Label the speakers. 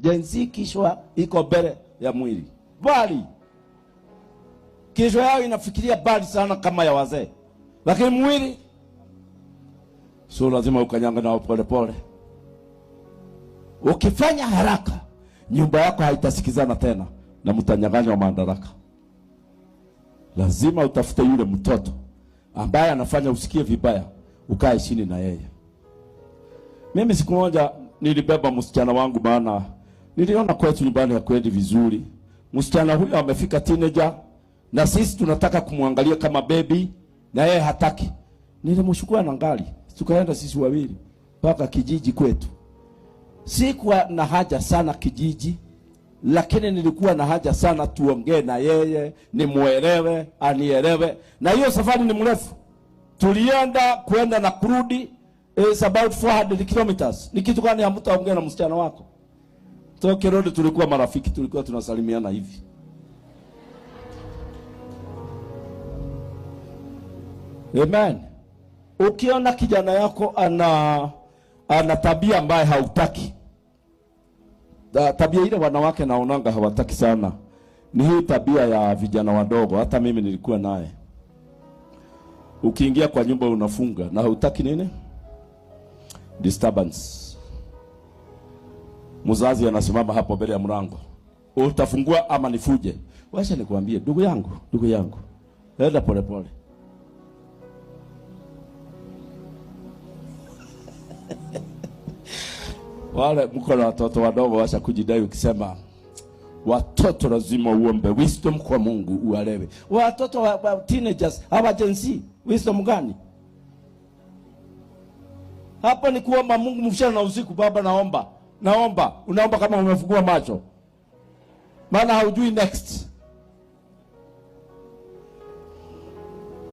Speaker 1: Gen Z kichwa iko mbele ya mwili, bali kichwa yao inafikiria bali sana kama ya wazee, lakini mwili so lazima ukanyanga nao polepole. Ukifanya haraka, nyumba yako haitasikizana tena na mtanyang'anywa madaraka. Lazima utafute yule mtoto ambaye anafanya usikie vibaya, ukae chini na yeye. Mimi siku moja nilibeba msichana wangu, maana niliona kwetu nyumbani hakwendi vizuri. Msichana huyo amefika teenager, na sisi tunataka kumwangalia kama baby, na yeye hataki. Nilimchukua na ngali, tukaenda sisi wawili mpaka kijiji kwetu. Sikuwa na haja sana kijiji, lakini nilikuwa na haja sana tuongee na yeye, nimuelewe, anielewe. Na hiyo safari ni mrefu, tulienda kwenda na kurudi, is about 400 kilometers. Ni kitu gani hamtaongea na msichana wako? Tukirudi tulikuwa marafiki, tulikuwa tunasalimiana hivi. Amen. Ukiona kijana yako ana tabia ambaye hautaki, tabia ile wanawake naonanga hawataki sana, ni hii tabia ya vijana wadogo. Hata mimi nilikuwa naye. Ukiingia kwa nyumba unafunga na hautaki nini? Disturbance. Mzazi anasimama hapo mbele ya mlango, utafungua ama nifuje? Wacha nikwambie ndugu yangu, ndugu yangu, enda polepole. Wale mko na watoto wadogo, wacha kujidai ukisema watoto lazima uombe wisdom kwa Mungu uelewe. Watoto wa teenagers hawa Gen Z, wisdom gani? Hapo ni kuomba Mungu mchana na usiku. Baba, naomba, naomba. Unaomba kama umefungua macho, maana haujui next.